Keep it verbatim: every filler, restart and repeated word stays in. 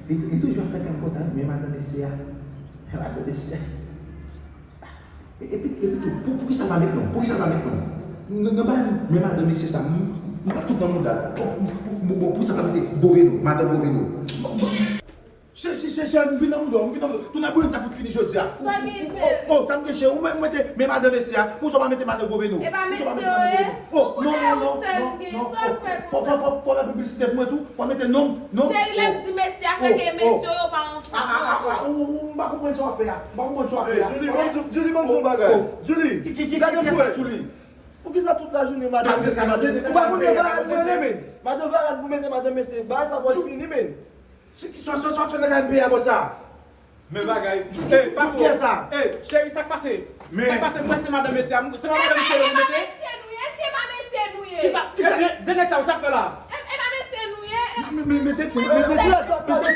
Li, li toujou ap fè kè m kontan, men madan mesye a. Men madan mesye a. E- Epi, epi tou, pou, pou ki sa l pa met non? Pou ki sa l pa met non? Nan, nan bagay, men madan mesye sa, m, m, m t ap fout nan mouda l. Bon, bon, bon, pou ki sa l pa mete Goveno, madan Goveno? Bon, bon. Chè, chè, chè, chè, m vin nan mouda w, m vin nan mouda w. Tounen bouyon sa fout fini jodi a. Sa gen, cheri? Oh, sa m gen, cheri? Ou mete men madan mesye a, pou sa w pa mete madan Goveno? E pa mesye yo ye? Oh, non, non, non, non, non. Fò, fò, fò, fò fè piblisite pou mwen tou. Fò mete non, non. Cheri, lè m di mesye a, se ke mesye yo pa yon fanm. Ah, ah, ah, ah, ou, ou, ou, m pa konprann sa w ap fè a. M pa konprann sa w ap fè a. Julie, ban m di w, Julie, ban m di w yon bagay. Julie, ki, ki, ki, gade pou wè. Julie. Poukisa tout lajounen madan mesye, madan mesye? Ou pa konnen bagay mwen, men. Madan Varad pou mete madan mesye. Bagay sa pral fini, men. Sa, sa, sa w ap fè nan kay M P A konsa? Men bagay. Ey, pa twò. Ey, cheri, sa k pase? Sa k pase? Mwen se madan mesye a. Se pa madan mesye yo mete? E pa mesye nou ye, se pa mesye nou ye. Kisa, kisa? De, de nèg sa yo, sa k fè la? E, e pa mesye nou ye? Men, men, men, mete, mete, mete,